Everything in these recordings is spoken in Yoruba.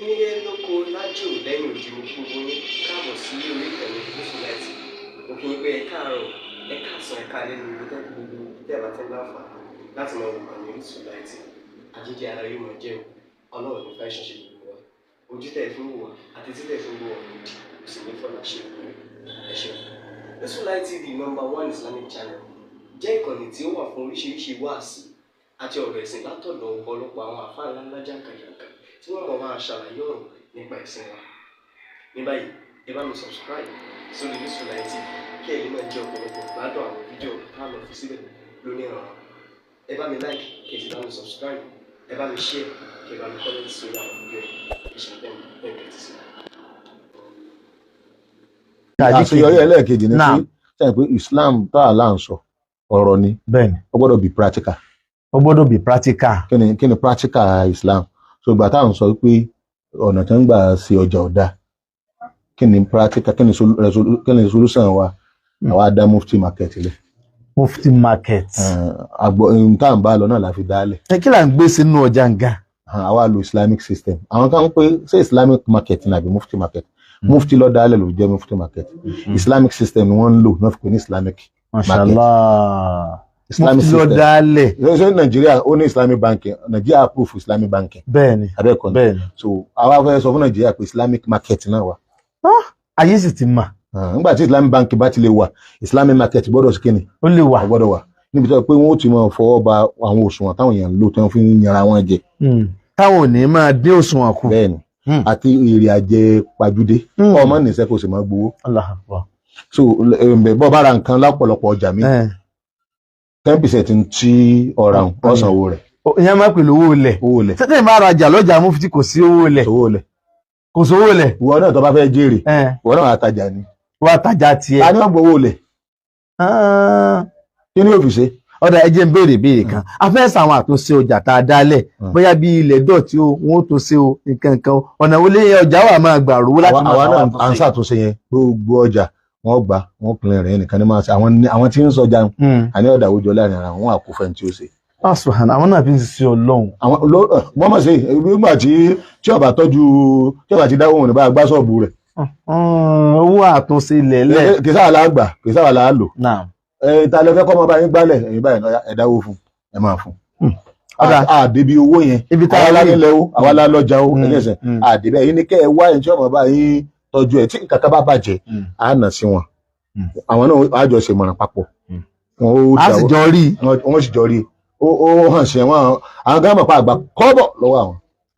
Nílé lóko lájò lẹ́yìn òdì, mo kí gbogbo yín káàbọ̀ sí orí ìkànnì Gúúsù Láìtì. Mo kí yín pé ẹ káàárọ̀, ẹ káàsán, ẹ káalẹ́ ní ibi tẹ́ gbogbo tẹ́ bá ti ń láǹfààní láti máa wò kànnì Orísun Láìtì. Àjíjẹ ara yóò máa jẹun, Ọlọ́run ní fẹ́ ṣiṣẹ́ gbogbo wa. Ojú tẹ́ ẹ fi ń wò wá àti tí tẹ́ ẹ fi ń wò wá lòdì kò sì ní fọlá ṣe ìpínlẹ̀. Ẹ ṣeun. Orísun Light TV, number one Islamic channel, jẹ́ ìkànnì tí ó wà fún oríṣiríṣi wáàsí àti ọ̀rọ̀ ẹ̀sìn látọ̀dọ̀ ọ̀pọ̀lọpọ̀ àwọn àfáà ńláńlá jàǹkànjàǹkàn tí wọ́n mọ̀ máa ṣàlàyé ọ̀rọ̀ nípa ẹ̀sìn wa. Ní báyìí, ẹ bá mi subscribe sórí Orísun Light TV kí ẹ lè máa jẹ ọ̀pọ̀lọpọ̀ gbádùn àwọn fídíò tá a lọ fi síbẹ̀ lónìí ọ̀rọ̀. Ẹ bá mi like, kí ẹ sì bá mi subscribe, ẹ bá mi share, kí ẹ bá mi comment sórí àwọn fídíò yìí. Ẹ ṣe bẹ́ẹ̀ bẹ́ẹ̀ kẹ́tì sí. Àṣeyọrí ẹlẹ́ẹ̀kejì ni pé Naam. sẹ́yìn pé Islam tá a là ń sọ ọ̀rọ̀ ni, ó gbọ́dọ̀ be practical. Ó gbọ́dọ̀ be practical. Kí ni practical Islam? So ìgbà tá à ń sọ pé ọ̀nà tó ń gbà ṣe ọjà ọ̀dà, kí ni practical, kí ni solution wa? Àwa dá Mufti Market lẹ̀. Mufti Market. Àgbọ̀ ohun tá à ń bá lọ náà la fi dálẹ̀. Ẹ kí là ń gbé sínú ọjà nga? Àwa lo Islamic system. Àwọn kan ń pè ṣé Islamic market ní àbí Mufti Market. Mufti ló dálẹ̀ ló jẹ́ Mufti Market. Islamic system ni wọ́n ń lò náà fi pè ní Islamic Mashallah. Islamic Mufti ló system. dálẹ̀. Ṣé Nàìjíríà ó ní Islamic banking? Nàìjíríà approve Islamic banking? Abẹ́ẹ̀kọ́ ni? Bẹ́ẹ̀ni. So àwa fẹ́ sọ fún Nàìjíríà pé Islamic market náà wà. Ayé sì ti mà. Nígbà tí Islamic banking bá ti lè wà, Islamic market gbọ́dọ̀ sí kíni? Ó lè wà. Ó gbọ́dọ̀ wà níbi tó yẹ pé wọ́n ó ti máa fọwọ́ ba àwọn òṣùwọ̀n táwọn èèyàn ń lò tí wọ́n fi ń yanra wọn jẹ. Táwọn ò ní máa dín òṣùwọ̀n kù. Bẹ́ẹ̀ni, àti èrè àjẹ pajúdé, ọmọ nìṣẹ́ kò sì máa gbowó. Allah Akbar. So bọ́ bára nǹkan lápọ̀lọpọ̀ ọjà mi, 10% tí ọ̀rà ọ̀sán owó rẹ̀. Ìyẹn máa pè lówó ilẹ̀. Owó lẹ̀. Tẹ́tẹ́ ìbá rajà lọ́jà Mufti, kò sí owó ilẹ̀. Owó lẹ̀. Kò sówó ilẹ̀. Ìwọ náà tó bá fẹ́ jèrè, ìwọ náà àtajà ni. Wá tajà tiẹ̀. Ta ni wọ́n gbowó lẹ̀? Kí ni yóò fi ṣe? Ọ̀dà, ẹ jẹ́ ń béèrè béèrè kan. A fẹ́ sàwọn àtúnṣe ọjà tá a dálẹ̀, bóyá bí ilẹ̀ dọ̀tí o, wọn ó tó ṣe o, nǹkan kan o, ọ̀nà wo lè ọjà wà máa gbà rówó láti máa Àwa ṣàwọn náà à ń àtúnṣe? ṣàtúnṣe yẹn. Gbogbo ọjà wọn gbà, wọn pinrin rẹ nìkan ní máa ṣe. Àwọn tí ń sọjà àní ọ̀dà àwùjọ láàrin ara wọn àkófẹ́ tí ó ṣe. Subhan, àwọn náà fi ń ṣiṣẹ́ Ọlọ́run. Àwọn ló wọ́n mọ̀ sí nígbà tí ọba tọ́jú, tí ọba ti dáwọ́ òun ní bá gbá ṣọ́ọ̀bù rẹ̀. Owó àtúnṣe ilẹ̀ lẹ̀. Kì í sáwà láà gbà, kì í sáwà láà lò. Naam. Ẹ ta lẹ fẹ́ kọ́ ọmọ bá yín gbálẹ̀ ẹ̀yìn báyìí náà, ẹ dáwó fún, ẹ máa fún. Ọ̀dà. Àdébí owó yẹn. Ibi tá a àwa la rí. nílẹ̀ o, àwa la lọ́jà o, ẹlẹ́sẹ̀ àdébẹ̀ yìí ni kẹ́ ẹ wá ẹni tí ọmọ bá yín tọ́jú ẹ̀. Tí nǹkan kan bá bàjẹ́, á nà sí wọn. Àwọn náà á jọ ṣèmọ̀ràn papọ̀. Wọn ó A sì dáwọ́- jọ rí i. Wọ́n sì jọ rí i. Ó hàn sí wọn, àwọn gán mọ̀ pa àgbà kọ́bọ̀ lọ́wọ́ àwọn.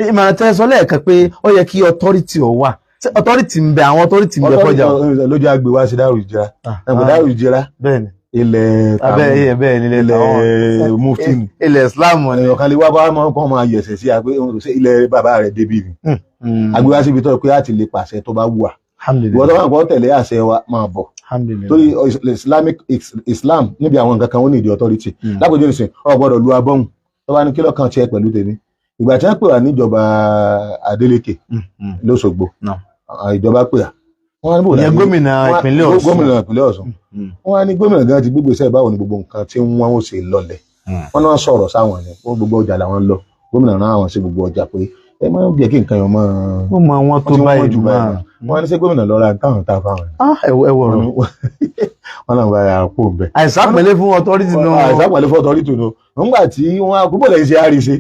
Ìmọ̀ràn tẹ́ sọ lẹ́ẹ̀kan pé ó yẹ kí authority ó wà. Ṣé authority ń bẹ? Àwọn authority ń bẹ fọjà o? Lójú àgbè wá sí Dárù Ìjìrá, ẹ̀kọ́ Dárù Ìjìrá, ilẹ̀ abẹ́ tàwọn ẹ̀ bẹ́ẹ̀ni, ilẹ̀ ilẹ̀ mufti ni. Ilẹ̀ Islam ni. Ẹ̀yọ̀ kan lè wá bá máa kọ́ máa yẹ̀sẹ̀ sí àpé ṣé ilẹ̀ bàbá rẹ̀ débi ni. Àgbè wá síbi tó yẹ pé á ti lè pàṣẹ tó bá wù wá. Ìwọ tó bá ń kọ́ tẹ̀lé àṣẹ wa, máa bọ̀. Alhamdulillah. Torí Islamic Islam níbi àwọn nǹkan kan, ó ní ìdí authority. Lápèjọ nìsín, ọ gbọ́dọ̀ lu abọ́hùn tó bá ní kí lọ́kàn tiẹ̀ pẹ̀lú tèmi. Ìgbà tí wọ́n pè wá níjọba Adeleke lọ́sọ̀gbọ̀, ìjọba pè wá, wọ́n á ní bò Ìyẹn láyé- gómìnà ìpínlẹ̀ Ọ̀ṣun. Gómìnà ìpínlẹ̀ Ọ̀ṣun. Wọ́n á ní gómìnà gan ti gbégbèsè, báwo ni gbogbo nǹkan tí wọ́n ó ṣe lọlẹ̀? Wọ́n náà sọ̀rọ̀ sáwọn ni wọ́n gbogbo ọjà làwọn ń lọ. Gómìnà rán àwọn sí gbogbo ọjà pé ẹ má jẹ́ kí nǹkan yẹn máa Ó mọ àwọn tó wọ́n ti wọ́n báyìí jù báyìí máa. lọ. Wọ́n á ní ṣé gómìnà lọ́ra táwọn ta fáwọn ni? Ah, ẹwọ ọ̀rọ̀. Wọ́n náà bá yàrá kó bẹ́ẹ̀. Àìsàpẹ̀lẹ̀ fún authority náà. Àìsàpàlẹ̀ fún authority nù. Nígbà tí wọ́n á kú bọ̀lẹ̀ ṣe àríṣe,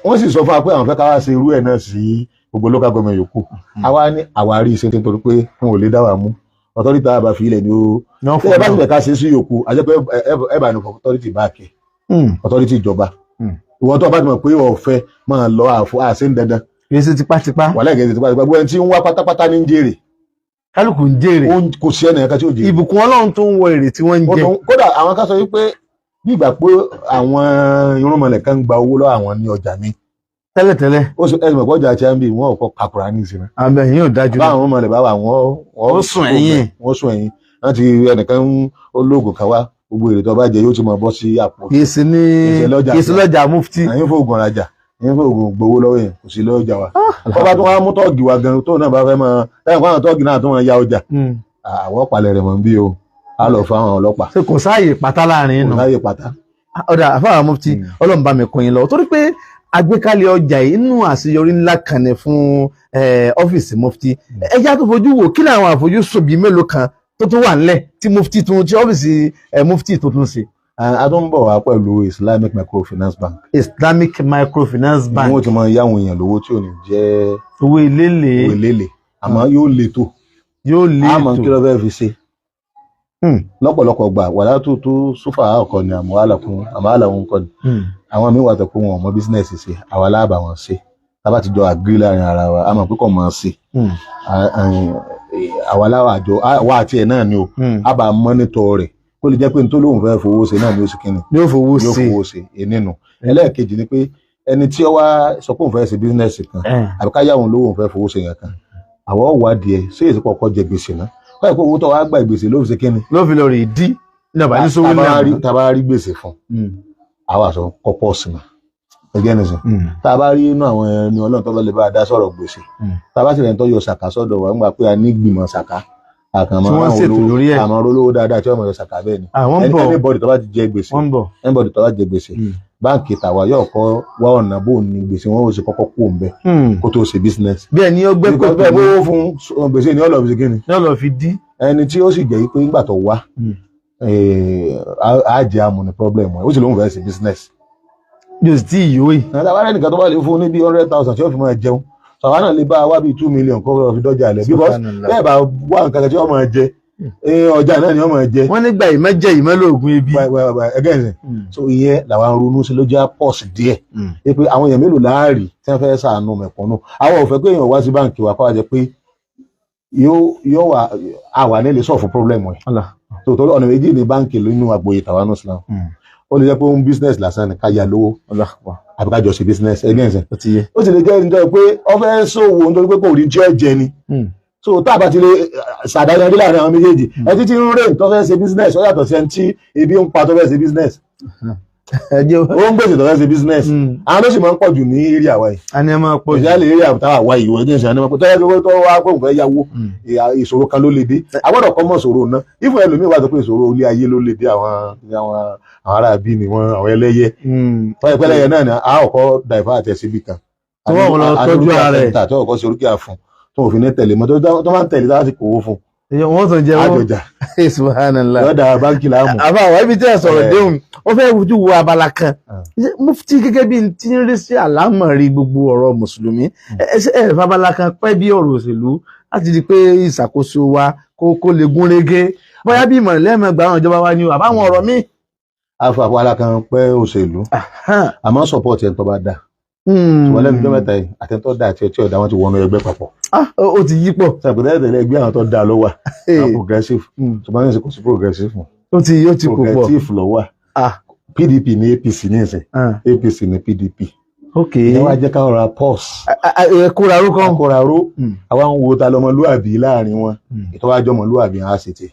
wọ́n sì sọ fún wa pé àwọn fẹ́ ká wá ṣe irú ẹ̀ náà sí gbogbo local government yòókù. Àwa ní àwa rí iṣẹ́ nítorí pé wọn ò lè dá wa mú. Authority tá a bá fi ilẹ̀ ni ó Náà tí ẹ bá sì fẹ́ ká ṣe sí yòókù, àjẹ́ pé ẹ bá ní authority báàkì, authority ìjọba. Ìwọ tó o bá ti mọ̀ pé ọ̀fẹ́ máa lọ, àfọ àṣẹ ń dandan. Kì í ṣe tipátipá. Wàhálà ìgẹ̀ẹ́sì tipátipá. Gbogbo ẹni tí ń wá pátápátá ní ń jèrè. Kálukú ń jèrè. Kò sí ẹnìkan kan tí ó jèrè. Ìbùkún Ọlọ́run tó ń wọ èrè tí wọ́n ń Wọ́n jẹ. Kódà àwọn kan sọ wípé bí ìgbà pé àwọn irúnmọlẹ̀ kan ń gba owó lọ́wọ́ àwọn ní ọjà mi. Tẹ́lẹ̀tẹ́lẹ̀. Ó sọ ẹsùn ọ̀pọ̀ ọjà tí a ń bì wọ́n ò kọ́ kakura ní ìsinmi. Àmì ẹ̀yìn ò dájú. Báwọn irúnmọlẹ̀ bá wà, wọ́n Ó sùn ẹ̀yìn. Wọ́n sùn ẹ̀yìn. Wọ́n ti ẹnìkan ń olóògùn kan wá, gbogbo èrè tó bá jẹ yóò ti máa bọ́ sí àpò. Kì í ṣe ní Kì í ṣe lọ́jà. Kì í ṣe lọ́jà Mufti. Ẹ̀yin fún oògùn rajà, ẹ̀yin fún oògùn gbowó lọ́wọ́ yẹn, kò sí lọ́jà wa. Wọ́n bá tún wá mú tọ́ọ̀gì wa gan tóun náà bá fẹ́ máa lẹ́yìn fún àwọn tọ́ọ̀gì náà tó máa ya ọjà. Àwọn palẹ̀ rẹ̀ mọ́ bí o, á lọ fún àwọn ọlọ́pàá. Ṣé kò sáàyè pátá láàrin Kò inú? sáyè pátá. Ọ̀dà, àfáà Mufti, Ọlọ́run bá mi kún yín lọ torí pé Àgbékalẹ̀ ọjà yìí inú àṣeyọrí ńlá kan ni fún ọ́fíìsì mufti. Ẹ jẹ́ á tó fojú wò kí ni àwọn àfojúsùn bíi mélòó kan tó tún wà ńlẹ̀ tí mufti tún, tí ọ́fíìsì mufti tó tún ṣe. A tún ń bọ̀ wá pẹ̀lú Islamic Microfinance Bank. Islamic Microfinance Bank. Wọ́n ti máa yáwọn èèyàn lówó tí ò ní jẹ́ owó eléle. Owó eléle, àmọ́ yóò le tó. Yóò lé Àmọ́ ètò. Kí ló fẹ́ fi ṣe? Lọ́pọ̀lọpọ̀ gbà wàhálà tó sófà ọkọ ni àmọ́ àlàkùn kọ́ ni. Àwọn míì wà tó pé wọn ò mọ business ṣe, àwa láàbà wọn ṣe. Tá bá ti jọ agree láàrin ara wa, a mọ̀ pé kò mọ̀ ọ́n ṣe. Àwa láwà àjọ àwa àti ẹ̀ náà ni o. A bá monitor rẹ̀ kó lè jẹ́ pé n tó lóun fẹ́ fowó ṣe náà ni ó sì kíni Yóò fowó yóò ṣe. fowó ṣe nínú. Ẹlẹ́ẹ̀kejì ni pé ẹni tí ó wá sọ pé òun fẹ́ ṣe business kan àbí ká yá òun lówó, òun fẹ́ fowó ṣe yẹn kan, àwọn wádìí ẹ̀ ṣé èsì kọ̀ọ̀kan jẹ gbèsè náà kọ́ ẹ̀ pé owó tó wá gbà gbèsè ló fi ṣe kíni. Ló fi lọ rè dí ní ọ̀bà ní sówó náà. Tá bá rí gbèsè fún, àwa sọ kọ́pọ̀ sí ma ẹgbẹ́ nìsín. Tá a bá rí inú àwọn ẹni Ọlọ́run tó bá lè bá a dá sọ̀rọ̀ gbèsè, tá a bá sì rẹ̀ ń tọ́jú ṣàkà sọ́dọ̀ wa ńgbà pé a ní gbìmọ̀ ṣàkà àkànmọ́. Tí wọ́n ṣètò lórí ẹ̀. Àmọ́ olówó dáadáa tí wọ́n mọ̀ ṣàkà bẹ́ẹ̀ ni. Àwọn ń bọ̀. Anybody tó bá ti jẹ gbèsè, Wọ́n ń bọ̀. anybody tó bá jẹ gbèsè, báǹkì tàwa yóò kọ́ wá ọ̀nà bó ní gbèsè wọn ó sì kọ́kọ́ kú òun bẹ́ẹ̀ kó tó ṣe business. Bí ẹni ó gbẹ́ Because kòtò bẹ́ẹ̀ bó fún gbèsè ni ọlọ́ọ̀ fi ṣe kíni. Ní ọ̀lọ́ fi dí. Ẹni tí ó sì jẹ́ pé ńgbà tó wá, á jẹ́ àmú ní problem ẹ̀, ó sì lóun fẹ́ ṣe business. Yóò sì tí ì yóò yìí. Nàdá wàá nìkan tó bá lè fún ní bí 100,000 tí ó fi máa jẹun, sàwọn náà lè bá a wá bíi 2 million kó fi dọ́jà lẹ̀, because Subhanallah. bẹ́ẹ̀ bá wá nǹkan kan tí wọ́n máa jẹ, ọjà náà ni wọ́n máa jẹ. Wọ́n nígbà ìmẹ́jẹ ìmẹ́lòògùn ibi. Ẹgẹ́ ìsìn so ìyẹn làwọn ronú sí ló jẹ́ pọ̀ sí díẹ̀ pé àwọn èèyàn mélòó láàrí tí wọ́n fẹ́ ṣàánú mẹ̀kúnnù. Àwọn ò fẹ́ pé èèyàn wá sí báǹkì wa kó wá jẹ pé yóò wà àwà nílé solve problem ẹ̀. Allah. Tó torí ọ̀nà méjì ní báǹkì nínú àgbòye tàwa ní Islam. Ó lè jẹ́ pé ó ń business lásán ni ká yá lówó Allah. àbí ká jọ ṣe business, ẹgẹ́ ìsìn. Ó ti yé. Ó sì lè jẹ́ nítorí pé ó fẹ́ ṣòwò nítorí pé kò rí tí ó jẹ ni. So tá a bá ti lè ṣàdáyọrí láàrin àwọn méjèèjì, ẹ títí ń rè tó fẹ́ ṣe business, ó yàtọ̀ sí ẹni tí ebi ń pa tó fẹ́ ṣe business. Ẹ jẹ́ Ó ń gbèsè tó fẹ́ ṣe business. Àwọn ló sì máa ń pọ̀ jù ní area wa yìí. A ní ẹ máa pọ̀ jù. Ìṣẹ̀lẹ̀ area táwa wá yìí, wọ́n ní ìṣẹ̀lẹ̀ nípa tó yẹ kó tó wá pé òun fẹ́ yáwó, ìṣòro kan ló lè dé, a gbọ́dọ̀ kọ́ mọ̀ ìṣòro náà. Ìfún ẹlòmíì wà tó pé ìṣòro ilé ayé ló lè dé, àwọn ará bí ni wọn, àwọn ẹlẹ́yẹ wọ́n yẹ pẹ́lẹ́yẹ náà ni a ọkọ̀ divert ẹ̀ síbi kan. Tó wọ́n lọ tọ́jú ara rẹ̀. Tó ọkọ̀ sí orúkẹ́ àfún tó òfin ní tẹ̀lé mọ́, tó máa ń tẹ̀lé láti kówó fún. Wọ́n tún jẹ wọ́n. Àjọjà. Subhanallah. Yọ̀ọ́dà báńkì láàmú. Àbá àwọn ibi tí ẹ sọ̀rọ̀ déhùn, ó fẹ́ fojú wo abala kan. Mufti gẹ́gẹ́ bí n ti ń rí sí àlámọ̀rí gbogbo ọ̀rọ̀ mùsùlùmí, ẹ ṣe ẹ fabala kan pẹ́ bí ọ̀rọ̀ òṣèlú láti di pé ìṣàkóso wa kó lè gún régé, bóyá bí ìmọ̀ràn lẹ́ẹ̀mẹ́gbà àwọn ìjọba wa ni o, àbáwọn ọ̀rọ̀ míì. Afọ kan pẹ́ òṣèlú, àmọ́ support ẹ̀ tó bá dáa. Ṣùgbọ́n lẹ́nu ọjọ́ mẹ́ta yìí, àtẹ̀tọ́ da àti ẹtí ọ̀dà wọn ti wọnú ẹgbẹ́ papọ̀. Ah, ó ti yí pọ̀. Sọ pé tẹ́lẹ̀ tẹ́lẹ̀ ẹgbẹ́ àwọn tó dáa ló wà, àwọn progressive. Ṣùgbọ́n ní ìsìn kò sí progressive mọ́. Ó ti kò pọ̀. Progressive ló wà. PDP ní APC ní ìsìn, APC ní PDP. Ìyẹn wá jẹ́ ká rọra pause. Ẹ kóra ró kan. Akóra ró. Àwa ń wo ta lọmọlúàbí láàrin wọn, ìtọ́wájọ́ ọmọlúàbí á sì ti.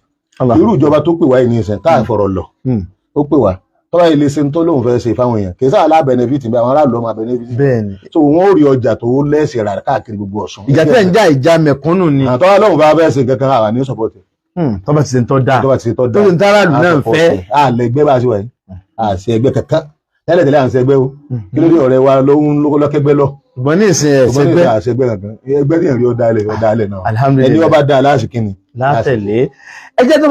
Irú ìjọba tó pè wá yìí ní ìsìn tá à fọ̀rọ̀ lọ, ó pè wá tọ́wá ilé ṣe ń tó lóun fẹ́ ṣe fáwọn èèyàn, kì í sáà lá benefit bí àwọn aráàlú ọmọ benefit. So wọn ò rí ọjà tó lẹ́sẹ̀ rà káàkiri gbogbo Ọ̀ṣun. Ìjà tẹ̀ ń jà, ìjà mẹ̀kúnnù ni. Àtọ́wá lóun bá fẹ́ ṣe kankan, àwa ní support. Tọ́ba ti ṣe ń tọ́ da. Tọ́ba ti ṣe tọ́ da. Tó ṣe ń táràlú náà fẹ́. A lè gbẹ́ bá a ṣe wà yìí, a ṣe ẹgbẹ́ kankan tẹ́lẹ̀ tẹ́lẹ̀, à ń ṣe ẹgbẹ́ o. Kí ló dé? Ọ̀rẹ́ wa ló ń lọ́kẹ́gbẹ́ lọ. Ṣùgbọ́n ní ìsìn ẹ̀ ṣẹgbẹ́ àṣẹgbẹ́ kankan, ẹgbẹ́ tí ìrìn ọ̀dà alẹ̀ ọ̀dà alẹ̀ náà. Alhamdulillah. Ẹni ọba dá aláṣẹ kínni. Látẹ̀lé ẹ jẹ́ tó